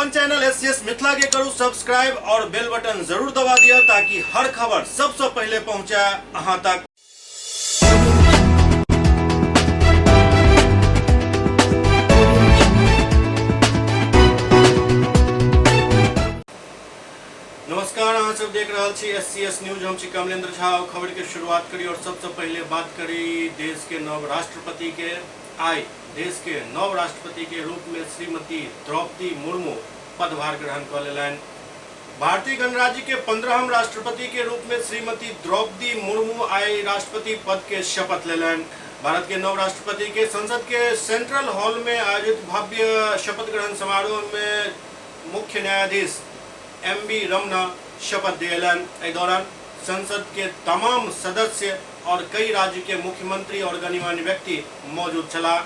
अपन channel SCS Mithila के करू सब्सक्राइब और बेल बटन जरूर दबा दिया ताकि हर खबर सबसे पहले पहुंचे अहां तक। नमस्कार, अहाँ सब देख रहल छी एससीएस न्यूज। हम छी कमलेंद्र झा। और खबर के शुरुआत करी और सबसे पहले बात करी देश के नव राष्ट्रपति के। आइ देश के नव राष्ट्रपति के रूप में श्रीमती द्रौपदी मुर्मू पदभार ग्रहण कऽ लेलनि। भारतीय गणराज्य के 15हम राष्ट्रपति के रूप में श्रीमती द्रौपदी मुर्मू आइ राष्ट्रपति पद के शपथ लेलनि। भारत के नव राष्ट्रपति के संसद के सेंट्रल हॉल में आयोजित भव्य शपथ ग्रहण समारोह में मुख्य न्यायाधीश एम बी रमना शपथ दिएलनि। एहि दौरान संसद के तमाम सदस्य और कई राज्य के मुख्यमंत्री और गणमान्य व्यक्ति मौजूद छलाह।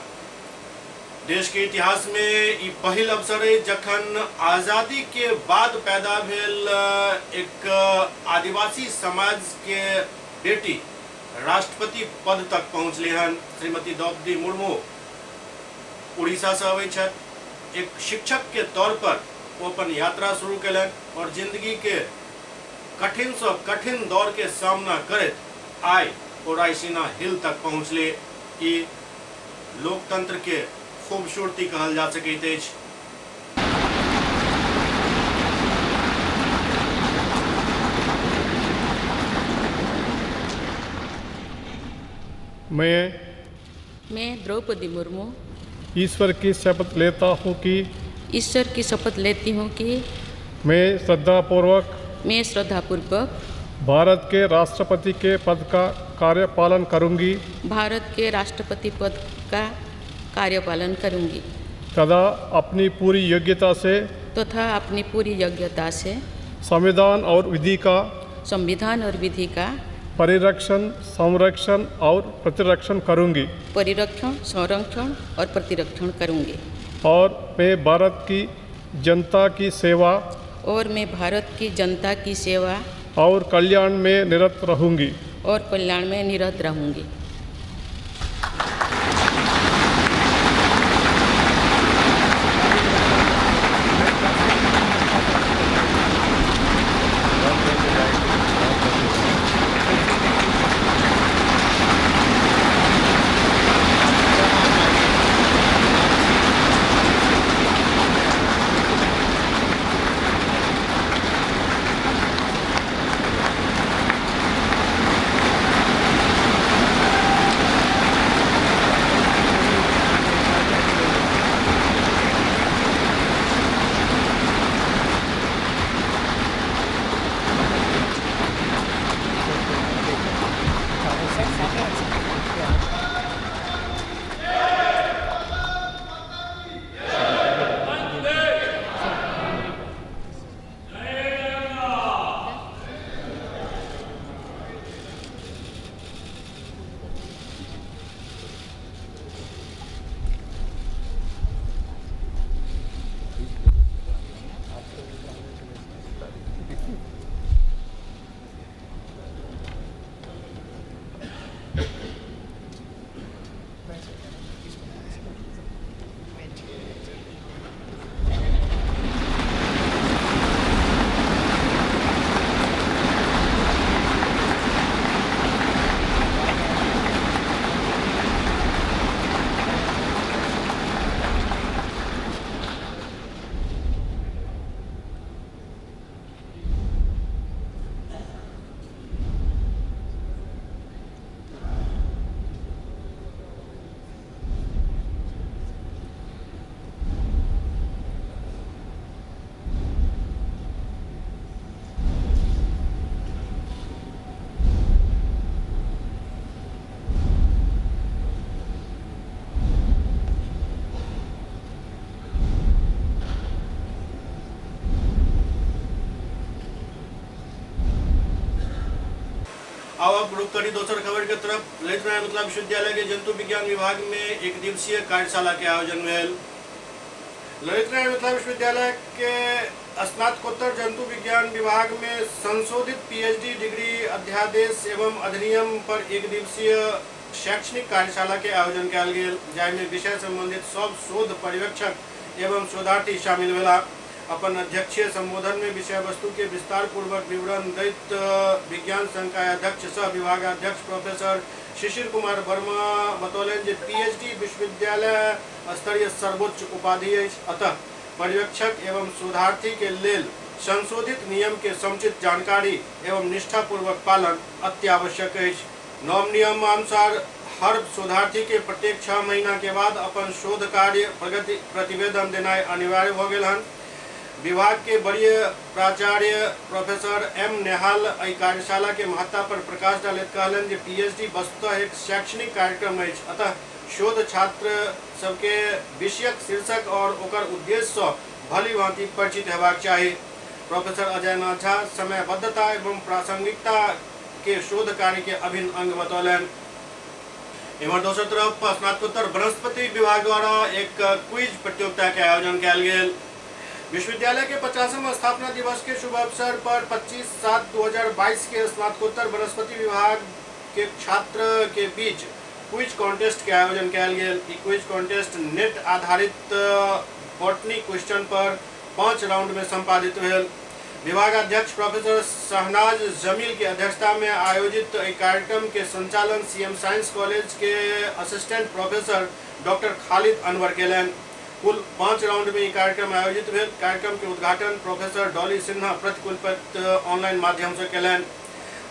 देश के इतिहास में ई पहिल अवसर अछि जखन आज़ादी के बाद पैदा भेल एक आदिवासी समाज के बेटी राष्ट्रपति पद तक पहुँचली हन। श्रीमती द्रौपदी मुर्मू उड़ीसा से अबै छथि। एक शिक्षक के तौर पर ओ अपन यात्रा शुरू केलनि और जिंदगी के कठिन से कठिन दौर के सामना करैत आइ ओ रायसीना हिल तक पहुँचली। ई लोकतंत्र के खूबसूरती कहल जा सकैत अछि। मैं द्रौपदी मुर्मू ईश्वर की शपथ लेता हूँ कि ईश्वर की शपथ लेती हूँ कि मैं श्रद्धापूर्वक भारत के राष्ट्रपति के पद का कार्यपालन करूँगी भारत के राष्ट्रपति पद का कार्यपालन करूँगी तथा अपनी पूरी योग्यता से संविधान और विधि का परिरक्षण, संरक्षण और प्रतिरक्षण करूँगी परिरक्षण, संरक्षण और प्रतिरक्षण करूँगी और मैं भारत की जनता की सेवा और कल्याण में निरत रहूँगी आब अब रुख करी दोसर खबर के तरफ। ललित नारायण मिथिला विश्वविद्यालय के जंतु विज्ञान विभाग में एक दिवसीय कार्यशाला के आयोजन भेल। ललित नारायण मिथिला विश्वविद्यालय के स्नातकोत्तर जंतु विज्ञान विभाग में संशोधित पीएचडी डिग्री अध्यादेश एवं अधिनियम पर एक दिवसीय शैक्षणिक कार्यशाला के आयोजन कयल गेल, जाहिमे विषय संबंधित सब शोध पर्यवेक्षक एवं शोधार्थी शामिल भेला। अपन अध्यक्षीय संबोधन में विषय वस्तु के विस्तार पूर्वक विवरण दैत विज्ञान संकाय अध्यक्ष सह विभागाध्यक्ष प्रोफेसर शिशिर कुमार वर्मा बतौलनि जे पीएचडी विश्वविद्यालय स्तरीय सर्वोच्च उपाधि अछि, अतः पर्यवेक्षक एवं शोधार्थी के लेल संशोधित नियम के समुचित जानकारी एवं निष्ठापूर्वक पालन अत्यावश्यक अछि। नव नियम अनुसार हर शोधार्थी के प्रत्येक 6 महीना के बाद अपन शोध कार्य प्रगति प्रतिवेदन देनाइ अनिवार्य भऽ गेल हन। विभाग के वरीय प्राचार्य प्रोफेसर एम नेहाल एहि कार्यशाला के महत्ता पर प्रकाश डालैत कहलनि जे पीएचडी वस्तुतः एक शैक्षणिक कार्यक्रम अछि, अतः शोध छात्र सबके विषयक शीर्षक और ओकर उद्देश्य सँ भली भांति परिचित हेबाक चाही। प्रोफेसर अजय नाथ झा समयबद्धता एवं प्रासंगिकता के शोध कार्य के अभिन्न अंग बतौलनि। एम्हर दोसर तरफ स्नातकोत्तर वनस्पति विभाग द्वारा एक क्विज प्रतियोगिता के आयोजन कयल गेल। विश्वविद्यालय के 50वां स्थापना दिवस के शुभ अवसर पर 25/7/2022 के स्नातकोत्तर वनस्पति विभाग के छात्र के बीच क्विज कॉन्टेस्ट के आयोजन कयल गेल। ई क्विज कॉन्टेस्ट नेट आधारित बॉटनी क्वेश्चन पर 5 राउंड में संपादित भेल। विभागाध्यक्ष प्रोफेसर शहनाज जमील की अध्यक्षता में आयोजित एहि कार्यक्रम के संचालन सीएम साइंस कॉलेज के assistant professor doctor Khalid Anwar केलनि। कुल 5 राउंड में ई कार्यक्रम आयोजित भेल। कार्यक्रम के उद्घाटन प्रोफेसर डॉली सिन्हा प्रतिकुलपति ऑनलाइन माध्यम से केलनि।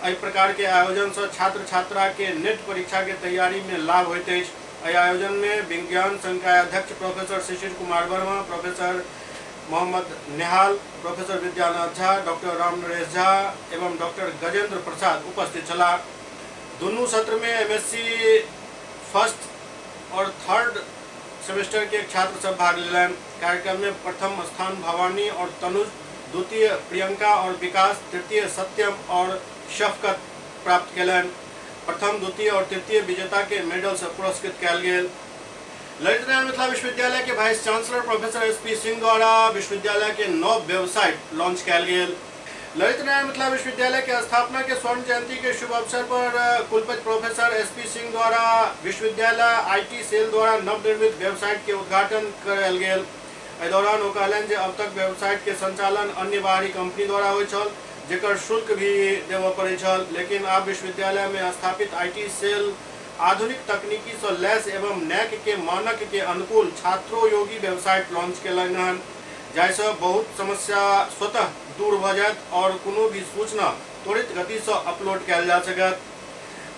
एहि प्रकार के आयोजन से छात्र छात्रा के नेट परीक्षा के तैयारी में लाभ होइत अछि। एहि आयोजन में विज्ञान संकाय अध्यक्ष professor Shishir Kumar Verma, professor Mohammad Nehal, professor Vidyanath Jha, doctor Ram Naresh Jha एवं डॉक्टर गजेंद्र प्रसाद उपस्थित छलाह। दुनू सत्र में एमएससी फर्स्ट और थर्ड सेमेस्टर के छात्र सब भाग लेलनि। कार्यक्रम में प्रथम स्थान भवानी और तनुज, द्वितीय प्रियंका और विकास, तृतीय सत्यम और शफकत प्राप्त केलनि। प्रथम, द्वितीय और तृतीय विजेता के मेडल से पुरस्कृत कयल गेल। ललित नारायण मिथिला विश्वविद्यालय के vice chancellor professor SP Singh द्वारा विश्वविद्यालय के नव वेबसाइट लॉन्च कयल गेल। ललित नारायण मिथिला विश्वविद्यालय के स्थापना के स्वर्ण जयंती के शुभ अवसर पर कुलपति प्रोफेसर एसपी सिंह द्वारा विश्वविद्यालय IT cell द्वारा नवनिर्मित वेबसाइट के उद्घाटन कयल गेल। एहि दौरान ओ कहलनि जे अब तक वेबसाइट के संचालन अन्य बाहरी कंपनी द्वारा होइत छल, जेकर शुल्क भी देबय पड़ैत छल, लेकिन आब विश्वविद्यालय में स्थापित IT cell आधुनिक तकनीकी से लैस एवं नैक के मानक के अनुकूल छात्रोपयोगी वेबसाइट लॉन्च केलनि हन, जाहिसँ बहुत समस्या स्वतः दूर भऽ जायत और कोनो भी सूचना त्वरित गति से अपलोड कयल जा सकत।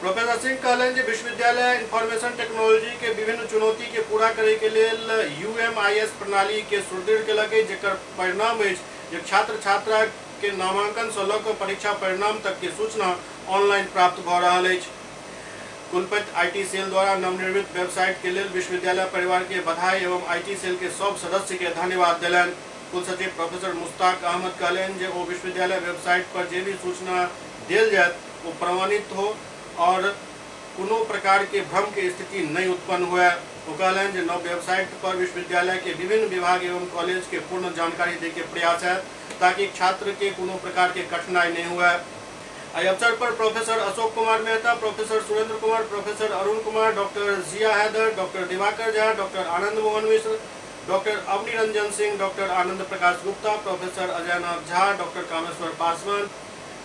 प्रोफेसर सिंह कहलनि जे विश्वविद्यालय इंफॉर्मेशन टेक्नोलॉजी के विभिन्न चुनौती के पूरा करे के लेल यूएमआईएस प्रणाली के सुदृढ़ केलक अछि, जेकर परिणाम अछि जे छात्र छात्रा के नामांकन से लऽ कऽ परीक्षा परिणाम तक के सूचना ऑनलाइन प्राप्त भऽ रहल अछि। कुलपति IT cell द्वारा नवनिर्मित वेबसाइट के लेल विश्वविद्यालय परिवार के बधाई एवं IT cell के सब सदस्य के धन्यवाद देलनि। कुलसचिव प्रोफेसर मुश्ताक अहमद कहलनि जे ओ विश्वविद्यालय वेबसाइट पर जे भी सूचना देल जायत ओ प्रमाणित हो और कोनो प्रकार के भ्रम के स्थिति नहीं उत्पन्न हुए। ओ कहलनि जे नव वेबसाइट पर विश्वविद्यालय के विभिन्न विभाग एवं कॉलेज के पूर्ण जानकारी दे के प्रयास है ताकि छात्र के कोनो प्रकार के कठिनाई नहीं हुए। एहि अवसर पर professor Ashok Kumar Mehta, professor Surendra Kumar, professor Arun Kumar, doctor Zia Haider, doctor Diwakar Jha, doctor Anand Mohan Mishra, doctor Avani Ranjan Singh, doctor Anand Prakash Gupta, professor Ajay Nath Jha, doctor Kameshwar Paswan,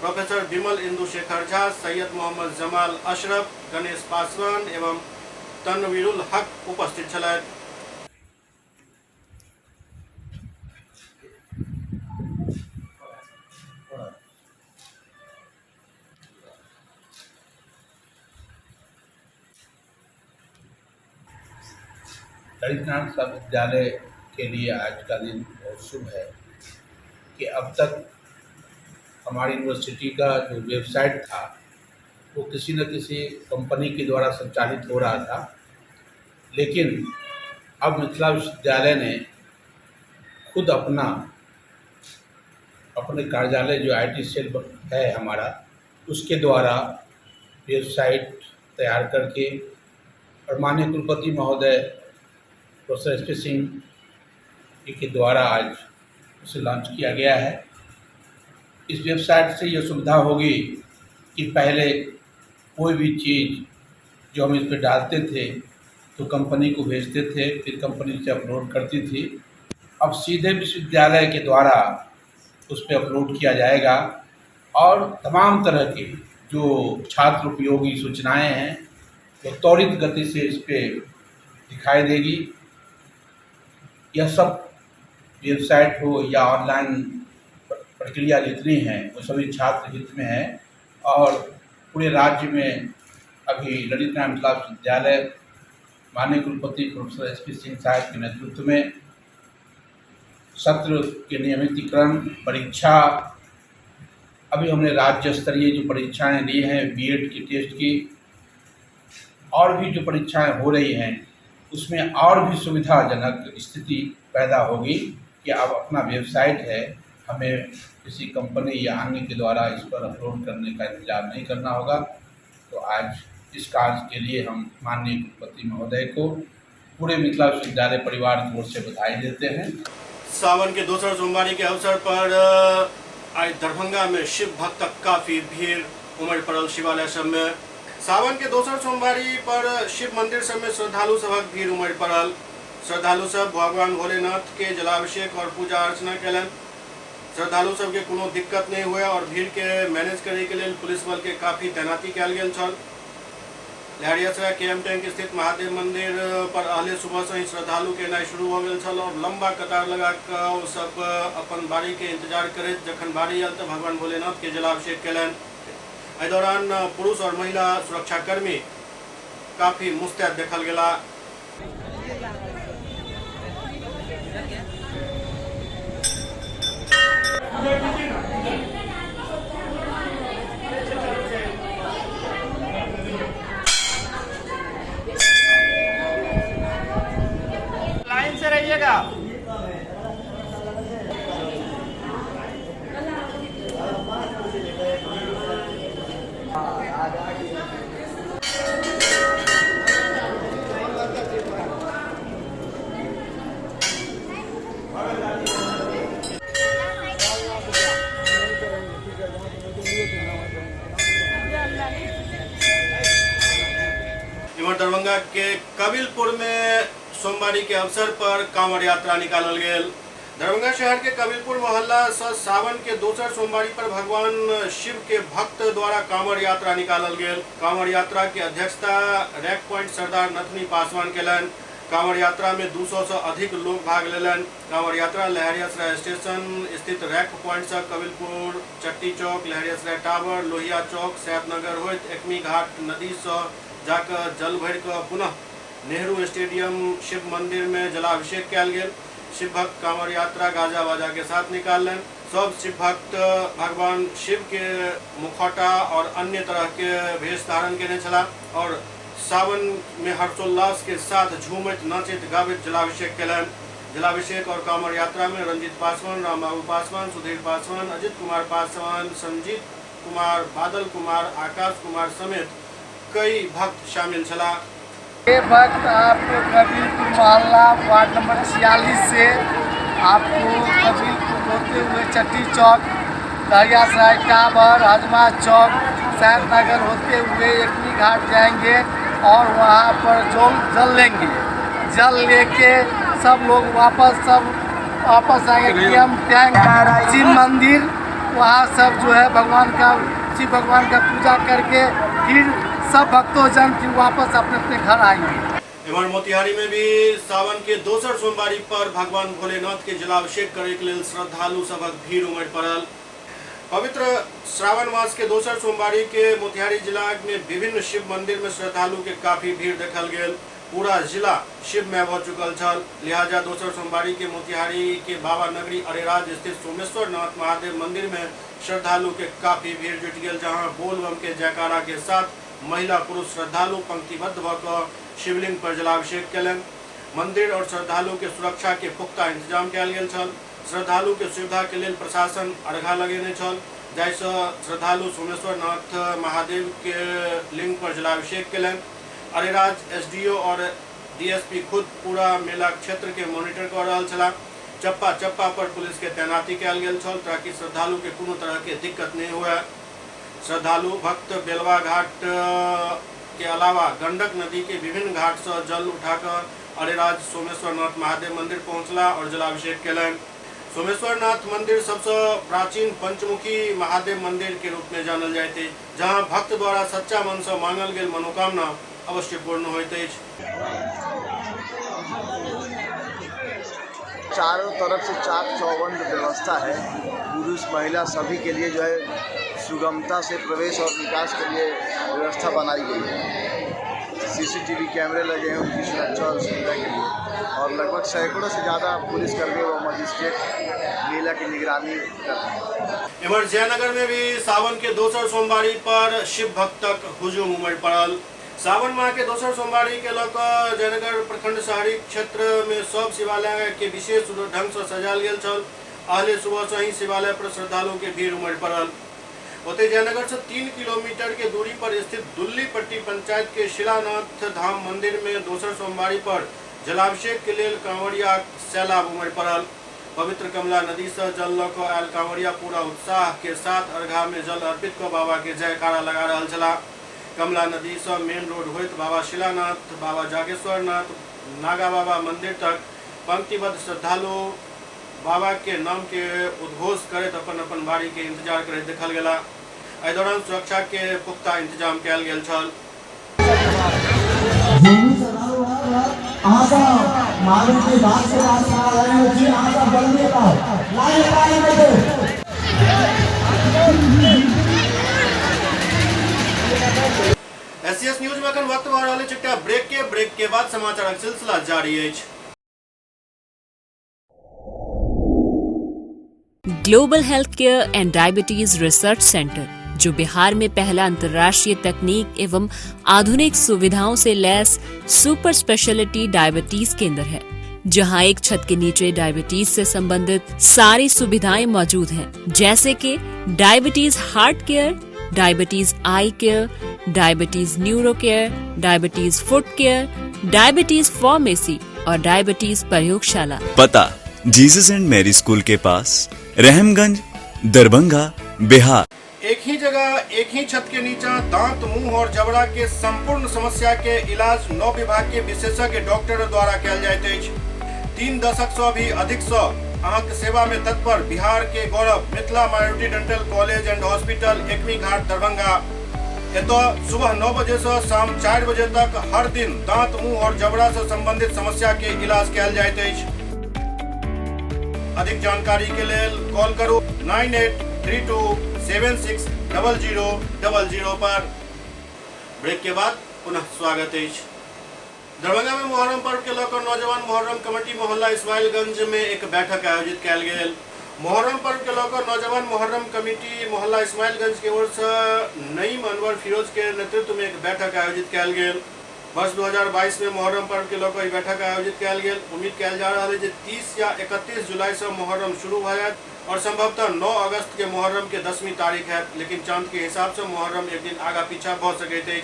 professor Bimal Indu Shekhar Jha, Syed Mohammad Jamal Ashraf, Ganesh Paswan एवं तनवीरुल हक उपस्थित छलथि। ललित नारायण मिथिला विश्वविद्यालय के लिए आज का दिन बहुत शुभ है कि अब तक हमारी यूनिवर्सिटी का जो वेबसाइट था वो किसी न किसी कंपनी के द्वारा संचालित हो रहा था, लेकिन अब मिथिला विश्वविद्यालय ने खुद अपने कार्यालय जो IT cell है हमारा, उसके द्वारा वेबसाइट तैयार करके और माननीय कुलपति महोदय प्रोफेसर एस पी सिंह जी के द्वारा आज उसे लॉन्च किया गया है। इस वेबसाइट से ये सुविधा होगी कि पहले कोई भी चीज़ जो हम इस पर डालते थे तो कंपनी को भेजते थे, फिर कंपनी से अपलोड करती थी। अब सीधे विश्वविद्यालय के द्वारा उस पर अपलोड किया जाएगा और तमाम तरह के जो छात्र उपयोगी सूचनाएं हैं वो त्वरित गति से इस पर दिखाई देगी। यह सब वेबसाइट हो या ऑनलाइन प्रक्रिया जितनी है वो सभी छात्र हित में है और पूरे राज्य में अभी ललित नारायण मिथिला विश्वविद्यालय माननीय कुलपति प्रोफेसर एस पी सिंह साहब के नेतृत्व में सत्र के नियमितीकरण, परीक्षा, अभी हमने राज्य स्तरीय जो परीक्षाएं ली हैं बीएड की टेस्ट की और भी जो परीक्षाएं हो रही हैं उसमें और भी सुविधाजनक स्थिति पैदा होगी कि अब अपना वेबसाइट है, हमें किसी कंपनी या अन्य के द्वारा इस पर अपलोड करने का इंतजार नहीं करना होगा। तो आज इस कार्य के लिए हम माननीय कुलपति महोदय को पूरे मिथिला विश्वविद्यालय परिवार की ओर से बधाई देते हैं। सावन के दोसर सोमवारी के अवसर पर आज दरभंगा में शिव भक्तक काफी भीड़ उमड़ पड़ल शिवालय सब में। सावन के दोसर सोमवारी पर शिव मंदिर सब में श्रद्धालु सबक भीड़ उमड़ पड़ल। श्रद्धालु सब भगवान भोलेनाथ के जलाभिषेक और पूजा अर्चना कयलनि। श्रद्धालु सबके कोनो दिक्कत नहीं हुए और भीड़ के मैनेज करे के लिए पुलिस बल के काफी तैनाती कयल गेल छल। लहरियासराय के एम टैंक स्थित महादेव मंदिर पर अहले सुबह से ही श्रद्धालु के एनाइ शुरू हो गेल छल और लंबा कतार लगा कऽ ओ सब अपन बारी के इंतजार करैत जखन बारी आयल तऽ भगवान भोलेनाथ के जलाभिषेक कयलनि। एहि दौरान पुरुष और महिला सुरक्षाकर्मी काफी मुस्तैद देखल गेला। लाइन से रहिएगा। इधर दरभंगा के कबिलपुर में सोमवारी के अवसर पर कांवड़ यात्रा निकालल गेल। दरभंगा शहर के कबिलपुर मोहल्ला से सावन के दोसर सोमवारी पर भगवान शिव के भक्त द्वारा कांवड़ यात्रा निकालल गेल। कांवड़ यात्रा के अध्यक्षता रैक पॉइंट सरदार नथनी पासवान केलनि। कांवड़ यात्रा में 200 से अधिक लोग भाग लेलनि। कांवड़ यात्रा लहरियासराय स्टेशन स्थित रैक पॉइंट से कबिलपुर, चट्टी चौक, लहरियासराय टावर, लोहिया चौक, सैदनगर होइत एकमी घाट नदी से जाकर जल भरि कऽ पुनः नेहरू स्टेडियम शिव मंदिर में जलाभिषेक कयल गेल। शिव भक्त कांवड़ यात्रा गाजा बाजा के साथ निकाललनि। सब शिव भक्त भगवान शिव के मुखौटा और अन्य तरह के भेष धारण केने छलाह और सावन में हर्षोल्लास के साथ झूमैत नाचैत गाबैत जलाभिषेक कयलनि। जलाभिषेक और कांवड़ यात्रा में रंजीत पासवान, रामबाबू पासवान, सुधीर पासवान, अजित कुमार पासवान, संजीत कुमार, बादल कुमार, आकाश कुमार समेत कई भक्त शामिल छलाह। ये भक्त आपको कबीरपुर मोहल्ला वार्ड नंबर 46 से आपको कबीरपुर होते हुए चट्टी चौक, लहरियासराय टावर, हजमा चौक, सैदनगर होते हुए एकमी घाट जाएंगे और वहाँ पर जल लेंगे। जल लेके सब लोग वापस आएंगे एम टैंक शिव मंदिर, वहाँ सब जो है भगवान का शिव भगवान का पूजा करके फिर सब भक्तों जन फिर वापस अपने अपने घर आएंगे। इधर मोतिहारी में भी सावन के दोसर सोमवारी पर भगवान भोलेनाथ के जलाभिषेक करे के लेल श्रद्धालु सबक भीड़ उमड़ पड़ल। पवित्र श्रावण मास के दोसर सोमवारी के मोतिहारी जिला में विभिन्न शिव मंदिर में श्रद्धालु के काफी भीड़ देखल गेल। पूरा जिला शिवमय भ चुकल छल। लिहाजा दोसर सोमवारी के मोतिहारी के बाबा नगरी अरेराज स्थित सोमेश्वर नाथ महादेव मंदिर में श्रद्धालु के काफी भीड़ जुट गेल, जहां बोलबम के जयकारा के साथ महिला पुरुष श्रद्धालु पंक्तिबद्ध भऽ कऽ शिवलिंग पर जलाभिषेक कयलनि। मंदिर और श्रद्धालु के सुरक्षा के पुख्ता इंतजाम कयल गेल छल। श्रद्धालु के सुविधा के लेल प्रशासन अर्घा लगेने छल, जाहिसँ श्रद्धालु सोमेश्वर नाथ महादेव के लिंग पर जलाभिषेक कयलनि। अरेराज एसडीओ और डीएसपी खुद पूरा मेला क्षेत्र के मॉनिटर कऽ रहल छलाह। चप्पा चप्पा पर पुलिस के तैनाती कयल गेल छल ताकि श्रद्धालु के कोनो तरह के दिक्कत नहीं हुए। श्रद्धालु भक्त बेलवा घाट के अलावा गंडक नदी के विभिन्न घाट से जल उठाकर अरेराज सोमेश्वरनाथ महादेव मंदिर पहुंचला और जलाभिषेक केलनि। सोमेश्वरनाथ मंदिर सबसे प्राचीन पंचमुखी महादेव मंदिर के रूप में जानल जाइत अछि, जहां भक्त द्वारा सच्चा मन से मांगल गेल मनोकामना अवश्य पूर्ण होइत अछि। चारों तरफ से चाक चौबंद व्यवस्था है, पुरुष महिला सभी के लिए जो है सुगमता से प्रवेश और निकास के लिए व्यवस्था बनाई गई है। सीसीटीवी कैमरे लगे हैं उनकी सुरक्षा और सुविधा के लिए, और लगभग सैकड़ों से ज़्यादा पुलिसकर्मी व मजिस्ट्रेट मेला की निगरानी कर रहे हैं। इधर जयनगर में भी सावन के दोसर सोमवारी पर शिव भक्तक हुजूम उमड़ पड़ल। सावन माह के दोसर सोमवारी के लऽ कऽ जयनगर प्रखंड शहरी क्षेत्र में सब शिवालय के विशेष ढंग से सजायल गेल छल। अहले सुबह से ही शिवालय पर श्रद्धालु के भीड़ उमड़ पड़ल। ओतहि जयनगर से 3 किलोमीटर के दूरी पर स्थित दुल्ली पट्टी पंचायत के शिलानाथ धाम मंदिर में दोसर सोमवारी पर जलाभिषेक के लेल कांवरिया सैलाब उमड़ पड़ल। पवित्र कमला नदी से जल लऽ कऽ आयल कांवरिया पूरा उत्साह के साथ अर्घा में जल अर्पित कऽ बाबा के जयकारा लगा रहल छलाह। कमला नदी से मेन रोड होइत बाबा शिलानाथ, बाबा जागेश्वरनाथ, नागा बाबा मंदिर तक पंक्तिबद्ध श्रद्धालु बाबा के नाम के उद्घोष करैत अपन अपन बारी के इंतजार करैत देखल गेला। एहि दौरान सुरक्षा के पुख्ता इंतजाम कयल गेल छल। एससीएस न्यूज में अखन वक्त भऽ रहल अछि एकटा ब्रेक के बाद समाचारक सिलसिला जारी अछि। Global health care and diabetes research centre, जो बिहार में पहला अंतर्राष्ट्रीय तकनीक एवं आधुनिक सुविधाओं से लैस सुपर स्पेशलिटी डायबिटीज केंद्र है, जहां एक छत के नीचे डायबिटीज से संबंधित सारी सुविधाएं मौजूद हैं, जैसे कि diabetes heart care, diabetes eye care, diabetes neuro care, diabetes foot care, diabetes pharmacy और डायबिटीज प्रयोगशाला। पता जीसस एंड मैरी स्कूल के पास, रहमगंज, दरभंगा, बिहार। एक ही जगह एक ही छत के नीचा दांत, मुंह और जबड़ा के संपूर्ण समस्या के इलाज 9 विभाग के विशेषज्ञ डॉक्टर द्वारा कयल जाइत अछि। 3 दशक से भी अधिक से अहाँके सेवा में तत्पर बिहार के गौरव Mithila minority dental college and hospital, Ekmi Ghat, Darbhanga. एतऽ सुबह 9 बजे से शाम 4 बजे तक हर दिन दांत, मुंह और जबड़ा से संबंधित समस्या के इलाज कयल जाइत अछि। अधिक जानकारी के लेल कॉल करू 983276 0000 पर। ब्रेक के बाद पुनः स्वागत अछि। दरभंगा में मुहर्रम पर्व के लऽ कऽ नौजवान मुहर्रम कमेटी मोहल्ला इस्माइलगंज में एक बैठक आयोजित कयल गेल। मुहर्रम पर्व के लऽ कऽ नौजवान मुहर्रम कमेटी मोहल्ला इस्माइलगंज के ओर से नईम अनवर फिरोज के नेतृत्व में एक बैठक आयोजित कयल गेल। वर्ष 2022 में मुहर्रम पर्व के लऽ कऽ ई बैठक आयोजित कयल गेल। उम्मीद कयल जा रहल है जे 30 या 31 जुलाई से मुहर्रम शुरू भऽ जायत और संभवतः 9 अगस्त के मुहर्रम के 10वीं तारीख है, लेकिन चांद के हिसाब से मुहर्रम एक दिन आगा पीछा भऽ सकैत अछि।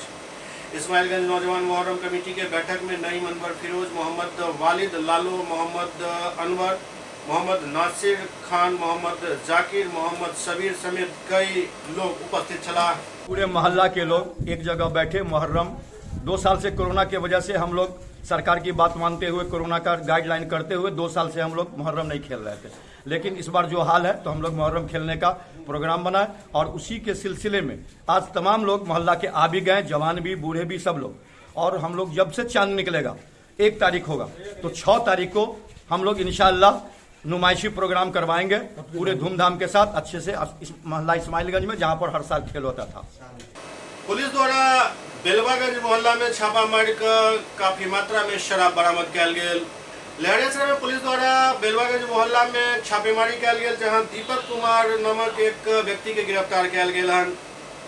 इस्माइलगंज नौजवान मुहर्रम कमेटी के बैठक में नईम अनवर फिरोज, मोहम्मद वालिद लालो, मोहम्मद अनवर, मोहम्मद नासिर खान, मोहम्मद जाकिर, मोहम्मद शबीर समेत कई लोग उपस्थित छलाह। पूरे मोहल्ला के लोग एक जगह बैठे मुहर्रम 2 साल से कोरोना के वजह से हम लोग सरकार की बात मानते हुए कोरोना का गाइडलाइन करते हुए 2 साल से हम लोग मुहर्रम नहीं खेल रहे थे, लेकिन इस बार जो हाल है तो हम लोग मुहर्रम खेलने का प्रोग्राम बनाए और उसी के सिलसिले में आज तमाम लोग मोहल्ला के आ भी गए, जवान भी, बूढ़े भी, सब लोग। और हम लोग जब से चांद निकलेगा 1 तारीख होगा तो 6 तारीख को हम लोग इंशाअल्लाह नुमाइशी प्रोग्राम करवाएंगे पूरे धूमधाम के साथ अच्छे से इस मोहल्ला इस्माइलगंज में, जहाँ पर हर साल खेल होता था। पुलिस द्वारा बेलवागंज मोहल्ला में छापा मार कऽ काफी मात्रा में शराब बरामद कयल गेल। लहरियासराय में पुलिस द्वारा बेलवागंज मोहल्ला में छापेमारी कयल गेल, जहां दीपक कुमार नामक एक व्यक्ति के गिरफ्तार कयल गेल हन,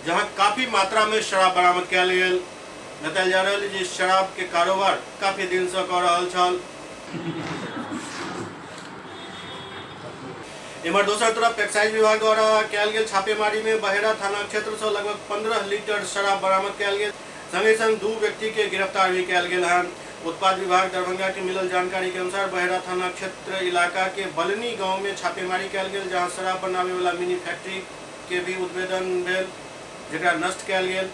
जहां काफी मात्रा में शराब बरामद कयल गेल। बतायल जा रहल जे शराब के कारोबार काफी दिन से कऽ रहल छल। एम्हर दोसर तरफ एक्साइज विभाग द्वारा कयल गेल छापेमारी में बहेरा थाना क्षेत्र से लगभग 15 लीटर शराब बरामद कयल गेल, संगे संग 2 व्यक्ति के गिरफ्तार भी कयल गेल हन। उत्पाद विभाग दरभंगा के मिलल जानकारी के अनुसार बहेरा थाना क्षेत्र इलाका के बलनी गांव में छापेमारी कयल गेल, जहां शराब बनावे वाला मिनी फैक्ट्री के भी उद्भेदन भेल, जकरा नष्ट कयल गेल।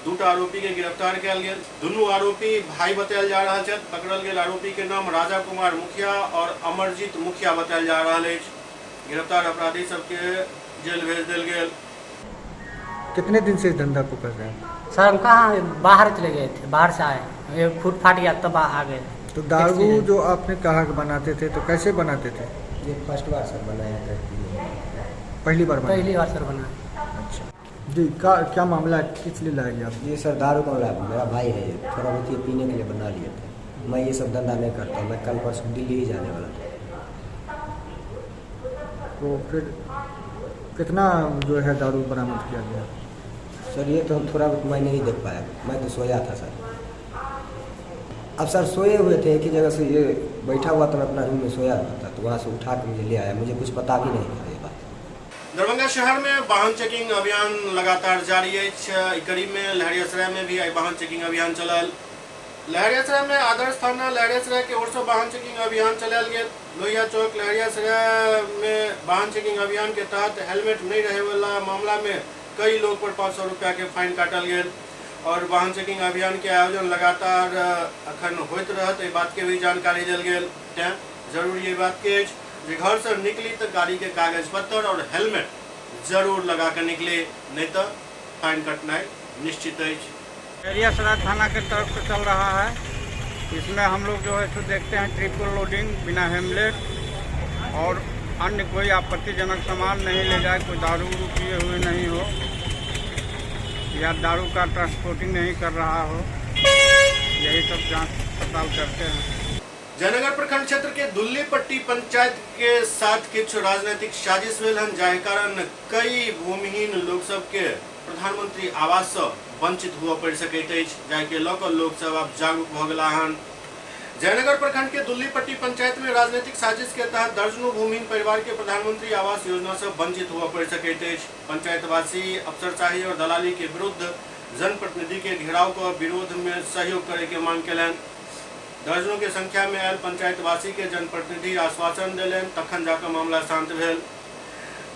दूटा आरोपी के गिरफ्तार कयल गेल। दुनू आरोपी भाई बतायल जा रहल छथि। पकड़ल गेल आरोपी के नाम राजा कुमार मुखिया और अमरजीत मुखिया बतायल जा रहल अछि। गिरफ्तार अपराधी सबके जेल भेज देल गेल। कितने दिन से इस धंधा को कर रहे हैं? सर हम कहाँ बाहर चले गए थे, बाहर से आए, ये फूट फाट गया तब आ गए। तो दारू जो आपने कहा कि बनाते थे, तो कैसे बनाते थे? ये फर्स्ट बार सर बनाया था। पहली बार बनाया? पहली बार सर बनाया। अच्छा जी, का क्या मामला है, किस लिए लाया गया? ये सर दारू का मामला, मेरा भाई है, ये थोड़ा बहुत ये पीने के लिए बना लिए थे। मैं ये सब धंधा नहीं करता, मैं कल परसों दिल्ली ही जाने वाला था। तो फिर कितना जो है दारू बरामद किया गया? सर ये तो हम थोड़ा बहुत मैं नहीं देख पाया, मैं तो सोया था सर। अब सर सोए हुए थे एक ही जगह से, ये बैठा हुआ था, मैं अपना रूम में सोया हुआ था, तो वहाँ से उठा के मुझे ले आया, मुझे कुछ पता भी नहीं था ये बात। दरभंगा शहर में वाहन चेकिंग अभियान लगातार जारी अछि। कड़ी में लहरियासराय में भी आई वाहन चेकिंग अभियान चलल। लहरियासराय में आदर्श थाना लहरियासराय के ओर से वाहन चेकिंग अभियान चलायल गेल। लोहिया चौक लहरियासराय में वाहन चेकिंग अभियान के तहत हेलमेट नहीं रहे वाला मामला में कई लोग पर 500 रुपया के फाइन काटल गेल और वाहन चेकिंग अभियान के आयोजन लगातार अखन होइत रहत, एहि बात के भी जानकारी देल गेल। तें जरूरी एहि बात के अछि जे घर से निकली तो गाड़ी के कागज पत्र और हेलमेट जरूर लगा के निकली, नहीं तो फाइन कटनाइ निश्चित अछि। लहरियासराय थाना के तरफ से चल रहा है, इसमें हम लोग जो है सो देखते हैं ट्रिपल लोडिंग, बिना हेलमेट और अन्य कोई आपत्तिजनक सामान नहीं ले जाए, कोई दारू उरू पिए हुए नहीं हो या दारू का ट्रांसपोर्टिंग नहीं कर रहा हो, यही सब जांच पड़ताल करते हैं। जयनगर प्रखंड क्षेत्र के दुल्लीपट्टी पंचायत के साथ किछु राजनीतिक साजिश भेल हन, जाहि कारण कई भूमिहीन लोक सबके प्रधानमंत्री आवास से वंचित हुआ पड़ि सकैत अछि, जाहिके लऽ कऽ लोक सब आब जागरूक भऽ गेला हन। जयनगर प्रखंड के दुल्लीपट्टी पंचायत में राजनीतिक साजिश के तहत दर्जनों भूमिहीन परिवार के प्रधानमंत्री आवास योजना से वंचित हुआ पड़ि सकैत अछि। पंचायतवासी अफसरशाही और दलाली के विरुद्ध जनप्रतिनिधि के घेराव के विरोध में सहयोग करे के मांग कयलनि। दर्जनों के संख्या में आयल पंचायतवासी के जनप्रतिनिधि आश्वासन देलनि, तखन जाकर मामला शांत भेल।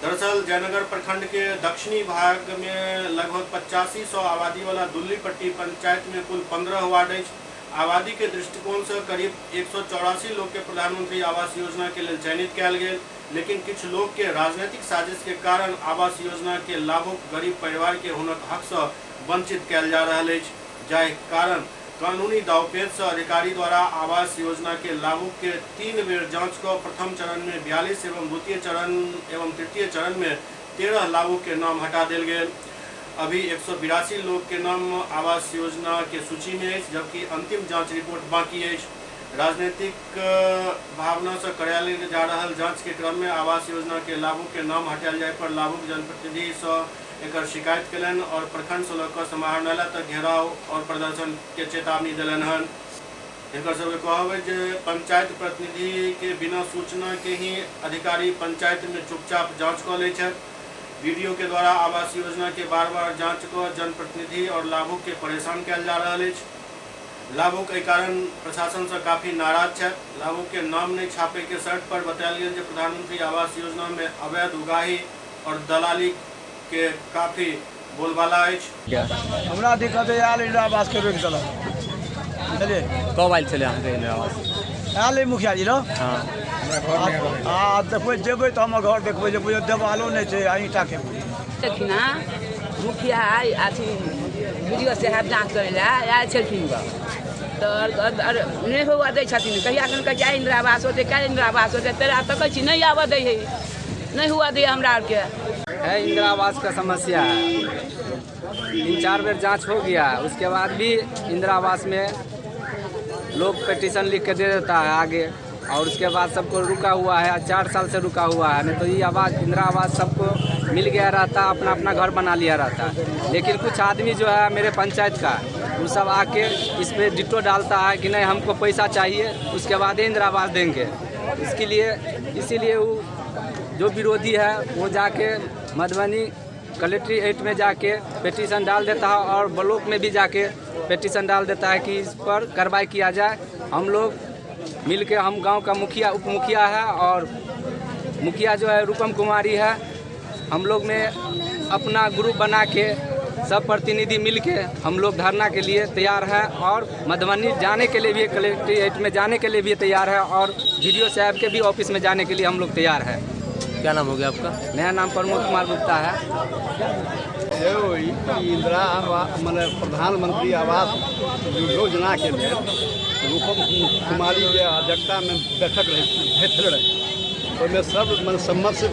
दरअसल जयनगर प्रखंड के दक्षिणी भाग में लगभग 8500 आबादी वाला दुल्लीपट्टी पंचायत में कुल 15 वार्ड अछि। आबादी के दृष्टिकोण से करीब 184 लोग के प्रधानमंत्री आवास योजना के लिए चयनित कयल गेल, लेकिन किछु लोग के राजनीतिक साजिश के कारण आवास योजना के लाभुक गरीब परिवार के हुनक हक से वंचित कयल जा रहल अछि, जाहि कारण कानूनी दावपेच से अधिकारी द्वारा आवास योजना के लाभुक के 3 बेर जांच क प्रथम चरण में 42 एवं द्वितीय चरण एवं तृतीय चरण में 13 लाभुक के नाम हटा देल गेल। अभी 182 लोग के नाम आवास योजना के सूची में अछि, जबकि अंतिम जांच रिपोर्ट बाकी अछि। राजनीतिक भावना से करायल जा रहल जांच के क्रम में आवास योजना के लाभुक के नाम हटायल जाय पर लाभुक जनप्रतिनिधि से एकर शिकायत कयलनि और प्रखंड से लऽ कऽ समाहरणालय तक घेराव और प्रदर्शन के चेतावनी देलनि हन। हिनकर सबके कहब अछि जे पंचायत प्रतिनिधि के बिना सूचना के ही अधिकारी पंचायत में चुपचाप जांच कऽ लै छथि। वीडियो के द्वारा आवास योजना के बार बार जांच कऽ जनप्रतिनिधि और लाभुक के परेशान कयल जा रहल अछि। लाभुक एहि कारण प्रशासन से काफी नाराज छथि। लाभुक के नाम नहीं छापे के शर्त पर बतायल गेल जे प्रधानमंत्री आवास योजना में अवैध उगाही और दलाली के काफी बोलबाला अछि। हमरा दिक्कत है आयल इंदिरा आवास के रोकि देलक। बुझलियै? कब आयल छलै अहाँके इंदिरा आवास? आयल मुखिया जी लग। हाँ। आ देखबै जेबै तऽ हमर घर देखबै जे बुझियौ देवालो नहि छै आ ईंटा के। छलखिन हँ मुखिया अथी बीडीओ साहेब जाँच करै लए आयल छलखिन गऽ, तऽ नहि हुअ दै छथिन। कहिया सन कहै छै इंदिरा आवास होतै, काल्हि इंदिरा आवास होतै, तोरा तकै छी नहि आबऽ दै है, नहीं हुआ दै हमरा आरके। है इंदिरा आवास का समस्या है, 3-4 बेर जांच हो गया है, उसके बाद भी इंदिरा आवास में लोग पिटीशन लिख के दे देता है आगे, और उसके बाद सबको रुका हुआ है, 4 साल से रुका हुआ है। नहीं तो ये आवास इंदिरा आवास सबको मिल गया रहता, अपना अपना घर बना लिया रहता। लेकिन कुछ आदमी जो है मेरे पंचायत का, वो सब आके इस पर डिट्टो डालता है कि नहीं हमको पैसा चाहिए, उसके बाद ही इंदिरा आवास देंगे। इसके लिए इसीलिए वो जो विरोधी है वो जाके मधुबनी कलेक्ट्रेट में जाके पिटीशन डाल देता है और ब्लॉक में भी जाके पिटीशन डाल देता है कि इस पर कार्रवाई किया जाए। हम लोग मिलके, हम गांव का मुखिया उप मुखिया है और मुखिया जो है रूपम कुमारी है, हम लोग में अपना ग्रुप बना के सब प्रतिनिधि मिलके हम लोग धरना के लिए तैयार हैं और मधुबनी जाने के लिए भी, कलेक्ट्रेट में जाने के लिए भी तैयार है और बीडीओ साहब के भी ऑफिस में जाने के लिए हम लोग तैयार हैं। क्या नाम हो गया आपका? मेरा नाम प्रमोद कुमार गुप्ता है। इंदिरा माने प्रधानमंत्री आवास योजना के लेल रूपम कुमारी के अध्यक्षता में बैठक रहे भेल रहे, ओहिमे सब मने सम्मत से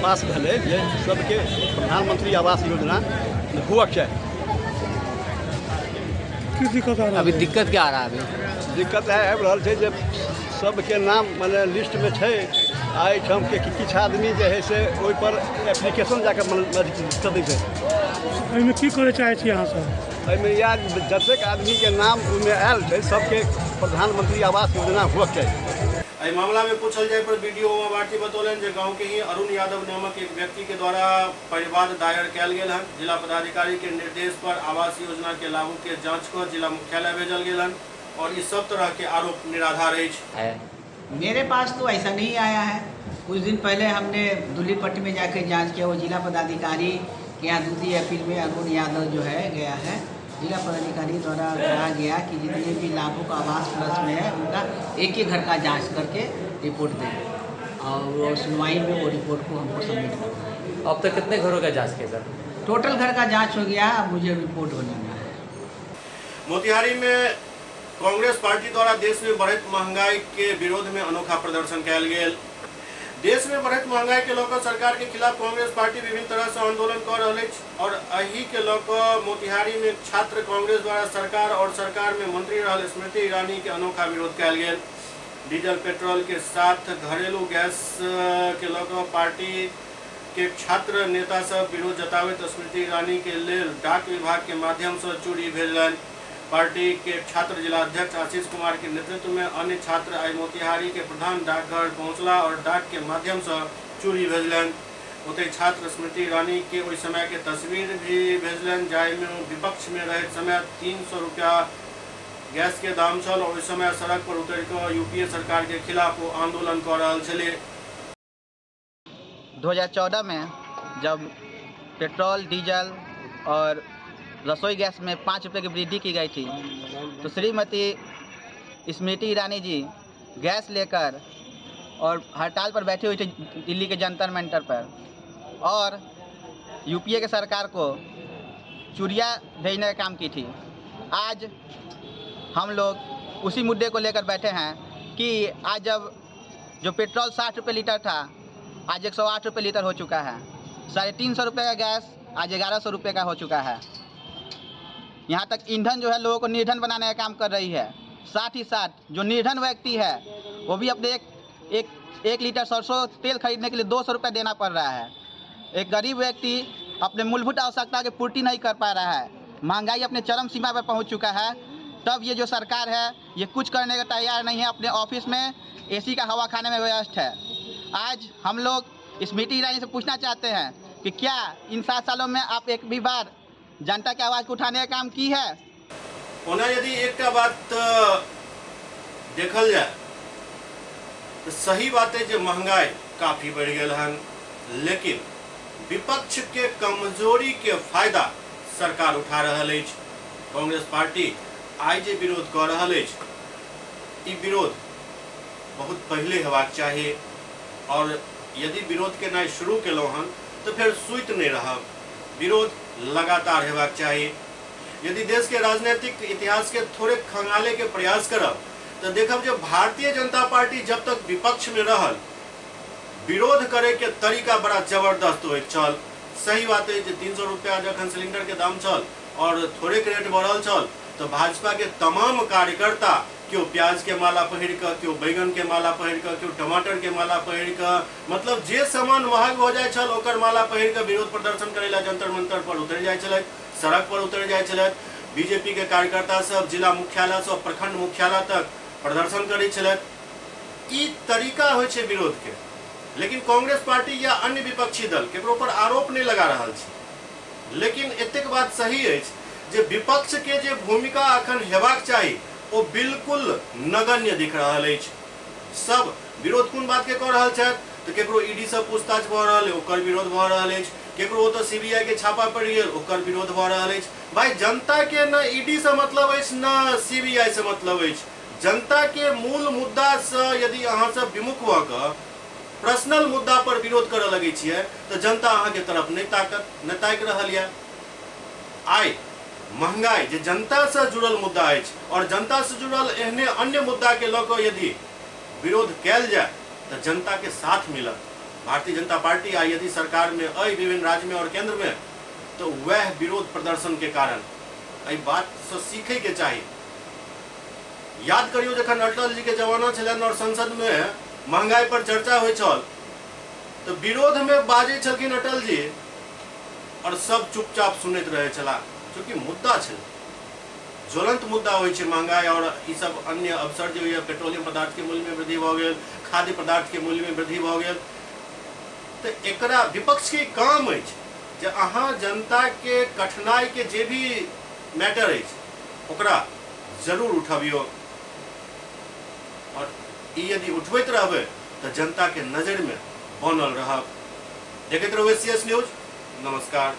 पास भेलै जे सबके प्रधानमंत्री आवास योजना हुअ के चाही। की दिक्कत आ रहा है? अभी दिक्कत क्या आ रहा है? अभी दिक्कत आबि रहल छै जे सबके नाम मने लिस्टमे छै आ एहिठामके किछु आदमी जे है से ओहिपर एप्लीकेशन जाके मने दै छै। एहिमे की करय चाहै छी अहाँ सब? एहिमे इएह जतेक आदमीके नाम ओहिमे आयल छै सबके प्रधानमंत्री आवास योजना हुअ के चाही। एहि मामला में पूछल जाय पर बीडीओ उमा भारती बतौलनि जे गांव के ही अरुण यादव नामक एक व्यक्ति के द्वारा परिवाद दायर कयल गेल हन। जिला पदाधिकारी के निर्देश पर आवास योजना के लाभुक के जांच कर जिला मुख्यालय भेजल गेल हन और इस सब तरह के आरोप निराधार अछि। मेरे पास तो ऐसा नहीं आया है। कुछ दिन पहले हमने दुल्लीपट्टी में जाकर जांच किया, वो जिला पदाधिकारी के यहाँ द्वितीय अपील में अरुण यादव जो है गया है। जिला पदाधिकारी द्वारा कहा गया कि जितने भी लाभुक आवास प्लस में है उनका एक एक घर का जांच करके रिपोर्ट दें और वो सुनवाई में वो रिपोर्ट को हमको सबमिट करना है। अब तक कितने घरों का जांच किया सर? टोटल घर का जांच हो गया, अब मुझे रिपोर्ट बनाना है। मोतिहारी में कांग्रेस पार्टी द्वारा देश में बढ़ैत महंगाई के विरोध में अनोखा प्रदर्शन कयल गेल। देश में बढ़ैत महंगाई के लऽ कऽ सरकार के खिलाफ कांग्रेस पार्टी विभिन्न तरह से आंदोलन कऽ रहल अछि और एहि के लऽ कऽ मोतिहारी में छात्र कांग्रेस द्वारा सरकार और सरकार में मंत्री रहल स्मृति ईरानी के अनोखा विरोध कयल गेल। डीजल पेट्रोल के साथ घरेलू गैस के लऽ कऽ पार्टी के छात्र नेता सब विरोध जताबैत स्मृति ईरानी के लेल डाक विभाग के माध्यम से चूड़ी भेजलनि। पार्टी के छात्र जिलाध्यक्ष आशीष कुमार के नेतृत्व में अन्य छात्र आई मोतिहारी के प्रधान डाकघर पहुंचला और डाक के माध्यम से चूड़ी भेजलनि। ओतहि छात्र स्मृति ईरानी के ओहि समय के तस्वीर भी भेजलनि जाहिमे विपक्ष में रहैत समय 300 रुपया गैस के दाम छल और ओहि समय सड़क पर उतरि कऽ यूपीए सरकार के खिलाफ वो आंदोलन कऽ रहल छलै। 2014 में जब पेट्रोल डीजल और रसोई गैस में 5 रुपये की वृद्धि की गई थी तो श्रीमती स्मृति ईरानी जी गैस लेकर और हड़ताल पर बैठी हुई थी दिल्ली के जंतर मंतर पर और यूपीए के सरकार को चूड़िया भेजने का काम की थी। आज हम लोग उसी मुद्दे को लेकर बैठे हैं कि आज जब जो पेट्रोल 60 रुपये लीटर था आज 108 रुपये लीटर हो चुका है, 350 रुपये का गैस आज 1100 रुपये का हो चुका है। यहाँ तक ईंधन जो है लोगों को निर्धन बनाने का काम कर रही है। साथ ही साथ जो निर्धन व्यक्ति है वो भी अपने एक लीटर सरसों तेल खरीदने के लिए 200 रुपये देना पड़ रहा है। एक गरीब व्यक्ति अपने मूलभूत आवश्यकता की पूर्ति नहीं कर पा रहा है। महंगाई अपने चरम सीमा पर पहुँच चुका है। तब ये जो सरकार है ये कुछ करने का तैयार नहीं है, अपने ऑफिस में एसी का हवा खाने में व्यस्त है। आज हम लोग स्मृति ईरानी से पूछना चाहते हैं कि क्या इन 7 सालों में आप एक भी बार जनता के आवाज़ को उठाने का काम की है? ओना यदि एकटा बात देखल जाए तो सही बात है जे महंगाई काफ़ी बढ़ि गेल हन, लेकिन विपक्ष के कमजोरी के फायदा सरकार उठा रहल अछि। कांग्रेस पार्टी आइ जे विरोध कऽ रहल अछि ई विरोध बहुत पहले हेबाक चाही और यदि विरोध केनाइ शुरू केलहुँ हन तो फेर सुति नहि रहब, विरोध लगातार हेबाक चाही। यदि देश के राजनीतिक इतिहास के थोड़े खंगाले के प्रयास करब तो देखब जे भारतीय जनता पार्टी जब तक विपक्ष में रहल विरोध करे के तरीका बड़ा जबरदस्त होइत छल। सही बात है जे 300 रुपया जखन सिलेंडर के दाम छल और थोड़े रेट बढ़ल छल तो भाजपा के तमाम कार्यकर्ता क्यों प्याज के माला पहिर कऽ, क्यों बैगन के माला पहिर कऽ, क्यों टमाटर के माला पहिर कऽ, मतलब जे सामान महग हो जाइ छल ओकर माला पहिर कऽ विरोध प्रदर्शन करै ला जंतर मंतर पर उतरि जाइ छलथि, सड़क पर उतरि जाइ छलथि। बीजेपी के कार्यकर्ता सब जिला मुख्यालय से प्रखंड मुख्यालय तक प्रदर्शन करै छलथि। ई तरीका होइ छै विरोध के। लेकिन कांग्रेस पार्टी या अन्य विपक्षी दल केकरो पर आरोप नहीं लगा रहल छै, लेकिन एतेक बात सही अछि जे विपक्ष के जे भूमिका अखन हेबाक चाही ओ बिल्कुल नगण्य दिख रहल अछि। सब विरोध कोन बात के कऽ रहल छथि तो केकरो ईडी से पूछताछ भऽ रहल ओकर विरोध भऽ रहल अछि, केकरो ओतऽ सीबीआई के छापा पड़ि गेल, ओकर विरोध भऽ रहल अछि। भाइ, जनता के न ईडी से मतलब अछि न सीबीआई से मतलब अछि। जनता के मूल मुद्दा से यदि अहाँ सब विमुख भऽ कऽ पर्सनल मुद्दा पर विरोध करऽ लगै छियै तऽ जनता अहाँके तरफ नहि ताकत, नहि ताकि रहल यऽ। आइ महंगाई जे जनता से जुड़ल मुद्दा अछि और जनता से जुड़ल एहने अन्य मुद्दा के लऽ कऽ यदि विरोध कयल जाय तऽ जनता के साथ मिलत। भारतीय जनता पार्टी आइ यदि सरकार में अइ विभिन्न राज्य में और केंद्र में तऽ वएह विरोध प्रदर्शन के कारण। एहि बात से सीखै के चाही। याद करियौ जखन अटल जी के जमाना छलनि और संसद में महंगाई पर चर्चा होइ छल तऽ विरोध में बाजै छलखिन अटल जी और सब चुपचाप सुनैत रहै छलाह, चूँकि मुद्दा छलै, ज्वलंत मुद्दा होइ छै महंगाई और ई सब अन्य अवसर जे होइए, पेट्रोलियम पदार्थ के मूल्य में वृद्धि भऽ गेल, खाद्य पदार्थ के मूल्य में वृद्धि भऽ गेल। तऽ एकरा विपक्ष के काम अछि जे अहाँ जनता के कठिनाई के जे भी मैटर अछि ओकरा जरूर उठबियौ, और ई यदि उठबैत रहबै तऽ जनता के नजर में बनल रहब। देखैत रहू एस सी एस न्यूज। नमस्कार।